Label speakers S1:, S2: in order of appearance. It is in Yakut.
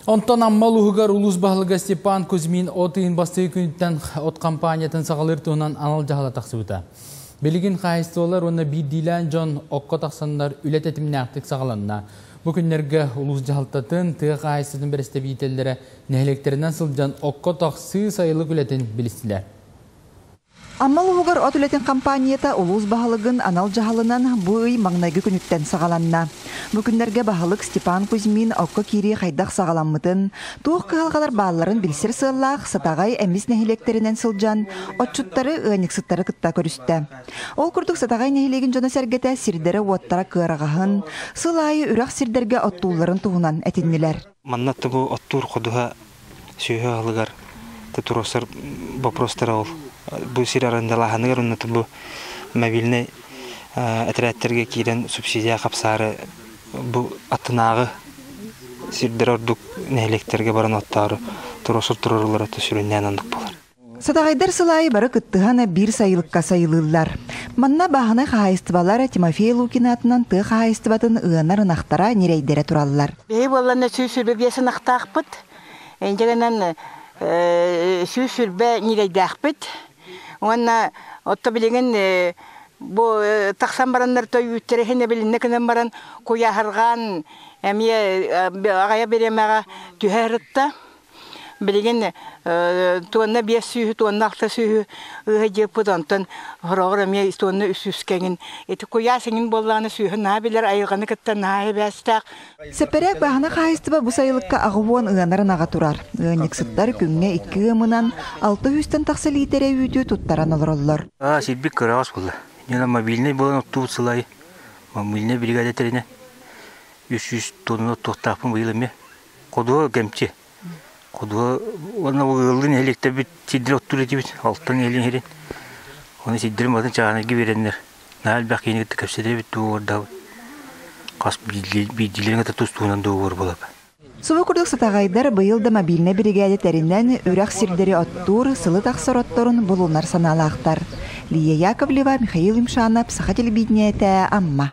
S1: Онтон Амма улууһугар улуус баһылыга Степан Кузьмин от ыйын бастакы күнүттэн от компаниятын саҕалыыр туһунан анал дьаһала тахсыбыта. Билигин хаһаайыстыбалар уонна биирдиилээн дьон окко тахсаннар үлэ тэтимнээхтик саҕаланна. Бу күннэргэ улуус дьаһалтатын, тыа хаһаайыстыбатын бэрэстэбиитэллэрэ нэһилиэктэринэн сылдьан окко тахсыы сайылык үлэтин билистилэр.
S2: Амма улууһугар от үлэтин хампаанньата улуус баһылыгын анал дьаһалынан бу ый маҥнайгы күнүттэн саҕаланна. Бу күннэргэ баһылык Степан Кузьмин окко киирии хайдах саҕаламмытын, туох кыһалҕалар баалларын билсэр сыаллаах Сатаҕай эмис нэһилиэктэринэн сылдьан отчуттары, ыанньыксыттары кытта көрүстэ. Ол курдук Сатаҕай нэһилиэгин дьоно-сэргэтэ сирдэрэ-уоттара кыараҕаһын, сыл аайы үрэх сирдэргэ оттуулларын туһунан этиннилэр.
S3: Манна бу оттуур ходуһа сүөһү аһылыгар туруорсар боппуруостара ол бу сир арендалааһыныгар уонна бу мобильнай этэрээттэргэ киирэн субсидия хапсаары бу аттынааҕы сирдэр ордук нэһилиэктэргэ баран оттоору туруорсар туруорулара сүрүннээн оннук буолар.
S2: Сатаҕайдар сыл аайы бары кыттыһан биир сайылыкка сайылыыллар. Манна бааһынай хаһаайыстыбалар Тимофей Лукин аатынан тыа хаһаайыстыбатын ыанар ынахтара, ньирэйдэрэ тураллар.
S4: Биһи буолланна 125 ынахтаахпыт. Инчэ гынан 120 ньирэйдээхпит. Уонна отто билигин бу тахсан бараннар той үүттэрэ иһин эбилиннэ гынан баран куйааһырҕаан эмиэ аҕайа бириэмэҕэ түһэ сырытта. Билигин туонна биэс сүүһү, туонна алта сүүһү ыыһа дьыппыт, онтон хороҕор эмиэ туонна үс сүүскэ эҥин. Ити куйаас эҥин буоллаҕына сүүһү наһаа билэр, айылҕаны кытта наһаа эбээстээх.
S2: Сэппэрээк бааһына хаһаайыстыба бу сайылыкка аҕыс уон ыанар ынаҕа турар. Ыанньыксыттар күҥҥэ икки ыамынан алта сүүстэн тахса лиитэрэ үүтү туттаран олороллор.
S3: Аа, сирбит кыраҕас буолла. Дьоно мобильный буолан оттуубут сылай. Мобильный бригада тэринэ 300 тонна оттуохтаахпын быйыл эмиэ. Ходуһа кэмчи. Ходуһа уонна ыаллыы нэһилиэктэрбит сирдэр оттуур этибит, алтан нэһилиэн иһирин. Ону сирдэрин батын чааһынайга биэрэннэр, наһаа элбэх киһини кытта кэпсэтэбит дуогабардаабыт. Хас биирдиилэрин кытта тус-туһунан дуогабар буолар.
S2: Субу курдук сатаҕайдар быйыл да мобильнай биригээдэ тэринэн, үрэх сирдэри оттуур, сылы тахсар отторун булунар санаалаахтар. Лия Яковлева, Михаил Юмшанов, Саха телевидениетэ, Амма.